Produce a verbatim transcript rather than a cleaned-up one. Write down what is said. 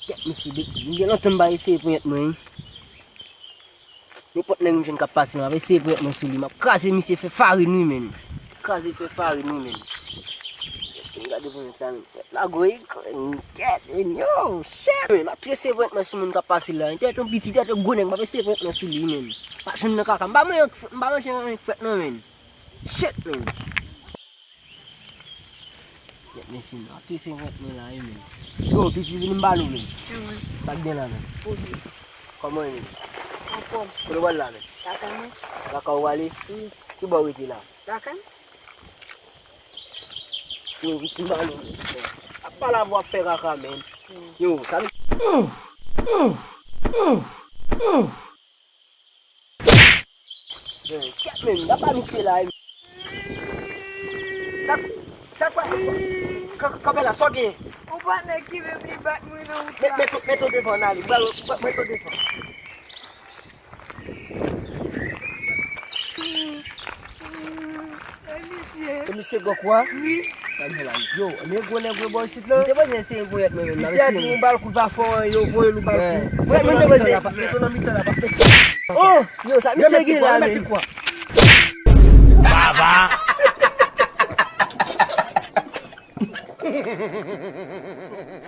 Kèt, mesye, depi m gen lontan m pa eseye ponyèt mwen, wi. Nenpòt nèg m jwenn k ap pase, m ap eseye ponyèt mwen sou li. M ap kraze misye fè farin, wi, menn. Kraze fè farin, wi, menn. Gade ponyèt la, menn. Ponyèt la gwo, wi, kèt, menn, yo, shit, menn. M ap tou eseye ponyèt mwen sou moun k ap pase la. Tèt yon piti, tèt yon gwo nèg, m ap eseye ponyèt mwen sou li, menn. Pa jwenn nan kaka. M pa manje, m pa manje anyen k frèt, non, menn. Shit, menn. Kèt, mesye, m ap tou eseye ponyèt mwen la, wi, menn. Yo, piti, vini m ba nou, menn. Sa k gen la, menn? Kòman w ye, menn? Anfòm. Kote w pral la, menn? Lakay mwen. Lakay ou pral ale? Wi. Ki bò w rete la? Lakay m. Yo, piti, m ba nou, menn. Ap pale avè w, ap fè kaka, menn. Yo, sa nou Kèt, menn, y ap ba misye la, wi. Sa, sa k pase? Ka-, kanpe la, sa w genyen? Yon patnè ki menm li bat mwen nan wout la. Met, met, met w devan, n ale. Mwen, mwen, met w devan. E misye. E misye gòk wa? Wi. Sa l fè la, mesye? Yo, men gwo nèg yo bò isit la. M te panse se yon ponyèt mwen menm. Misye a di yon bal kout pa fè anyen, yo voye nou bal kout. Mwen, mwen te panse. Met w nan mitan la, pa fè. Oh! Yo, sa misye gen la, men. Baba!